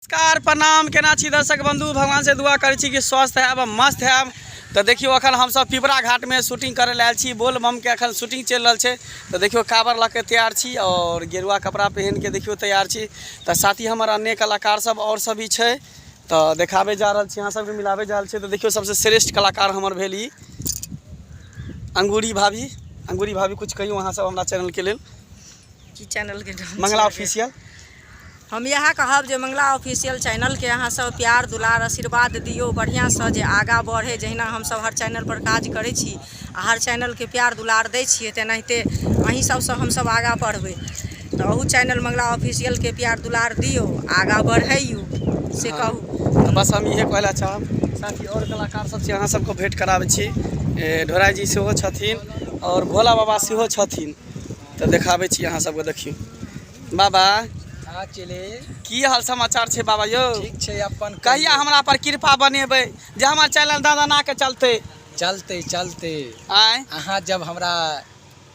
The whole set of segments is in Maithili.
नमस्कार प्रणाम, केना छी दर्शक बंधु? भगवान से दुआ करै छी कि स्वस्थ हैब, मस्त हैब। तऽ देखियौ, अखन हमसब पिपरा घाटमे शूटिंग करै लए आयल छी। बोल बमके अखन शूटिंग चलि रहल छै। तऽ देखियौ, काबर लऽ के तैयार छी आओर गेरुआ कपड़ा पहिन के देखियौ तैयार छी। तऽ साथ ही हमर अन्य कलाकार सब आओर सब भी छै, तऽ देखाबै जा रहल छी, अहाँ सबके मिलाबै जा रहल छी। तऽ देखियौ, सबसे श्रेष्ठ कलाकार हमर भेल ई अंगूरी भाभी। अंगूरी भाभी, कुछ कहियौ अहाँ सब हमरा चैनलके लेल। की चैनलके नाम? मंगला ऑफिशियल। हम इएह कहब जे मंगला ऑफिशियल चैनलके अहाँ सब प्यार दुलार आशीर्वाद दियौ बढ़िआँसँ, जे आगाँ बढ़े। जहिना हमसब हर चैनल पर काज करै छी आ हर चैनलके प्यार दुलार दै छियै, तेनाहिते अहीं सबसँ हमसब आगाँ बढ़बै। तऽ अहू चैनल मंगला ऑफिशियलके प्यार दुलार दियौ, आगाँ बढ़ैयौ से कहू। तऽ बस हम इहे कहै लए चाहब। साथ ही आओर कलाकार सब छै, अहाँ सबके भेंट कराबै छी। ढोराइ जी सेहो छथिन आओर भोला बाबा सेहो छथिन। तऽ देखाबै छी अहाँ सबके। देखियौ बाबा। हाँ, चले। की हाल समाचार छै बाबा यौ? ठीक छै, अपन? कहिया हमरा पर कृपा बनेबै जे हमर चैनल दादा के चलते? चलते, चलते। आँय? अहाँ जब हमरा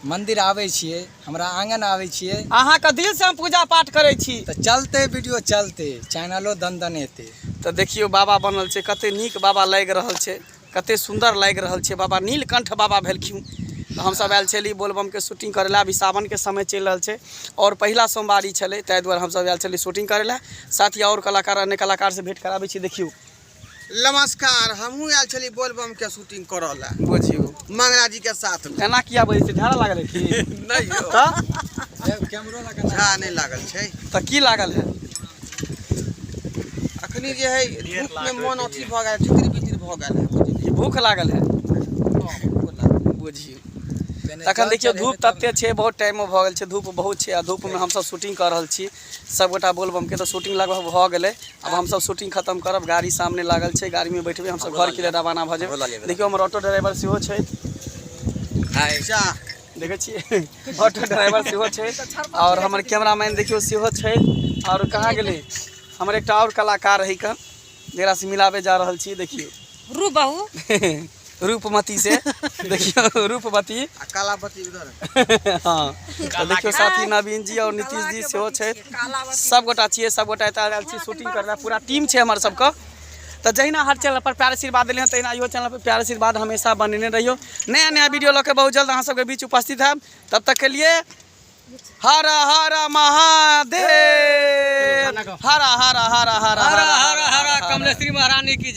मंदिर आबै छियै, हमरा आंगन आबै छियै, अहाँके दिल से हम पूजा पाठ करै छी। तऽ चलते, वीडियो चलते, चैनलो दन हेतै। तऽ देखियौ, बाबा बनल छै। कते नीक बाबा लागि रहल छै, कते सुन्दर लागि रहल छै। बाबा नीलकंठ बाबा भेलखिन। तऽ हमसब आयल छली बोलबमके शूटिंग करै लए। अभी सावनके समय चलि रहल छै आओर पहिला सोमवारी छलै, ताहि दुआरे हमसब आयल छली शूटिंग करै लए। साथ ही आओर कलाकार, अन्य कलाकार से भेंट कराबै छी। देखियौ। नमस्कार, हमहूँ आयल छली बोलबम के शूटिंग करऽ लए। बुझियौ। मंगला जी के साथ मे। एना किया बजै छै? झाड़ा लागल है की? नहि यौ। तऽ कैमरो लगा। झा नहि लागल छै। तऽ की लागल है? अखनी जे है, धूप में मन अथी भऽ गेल, छितिर बितिर भऽ गेल है, बुझलियै? भूख लागल है? बुझियौ। तखन देखियौ, धूप तते छै, बहुत टाइमो भऽ गेल छै, धूप बहुत छै आ धूपमे हमसब शूटिंग कऽ रहल छी सबगोटा बोलबमके। तऽ शूटिंग लगभग भऽ गेलै। आब हमसब शूटिंग खतम करब। गाड़ी सामने लागल छै, गाड़ीमे बैठबै, हमसब घरके लिए रवाना भऽ जेबै। देखियौ, हमर ऑटो ड्राइवर सेहो छै। चाह। देखै छियै, ऑटो ड्राइवर सेहो छै आओर हमर कैमरामैन देखियौ सेहो छै। आओर कहाँ गेलै हमर एकटा आओर कलाकार है कऽ, जकरासँ मिलाबै जा रहल छी? देखियौ। रू बहू। रूपमती से। देखियौ, रूपवती। आ कालापति उधर। हाँ, तऽ देखियौ, साथी नवीन जी आओर नीतीश जी सेहो छथि। सबगोटा छियै, सबगोटा एतऽ आयल छी शूटिंग करै लए। पूरा टीम छै हमर सबके। तऽ जहिना हर चैनल पर प्यार आशीर्वाद देलियै, तहिना इहो चैनल पर प्यार आशीर्वाद हमेशा बनेने रहियौ। नया नया वीडियो लऽ के बहुत जल्द अहाँ सबके बीच उपस्थित हैब। तब तक के लिए हर हर महादेव, हर हर हर हर हर हर हर कमलेश्वरी महारानी की।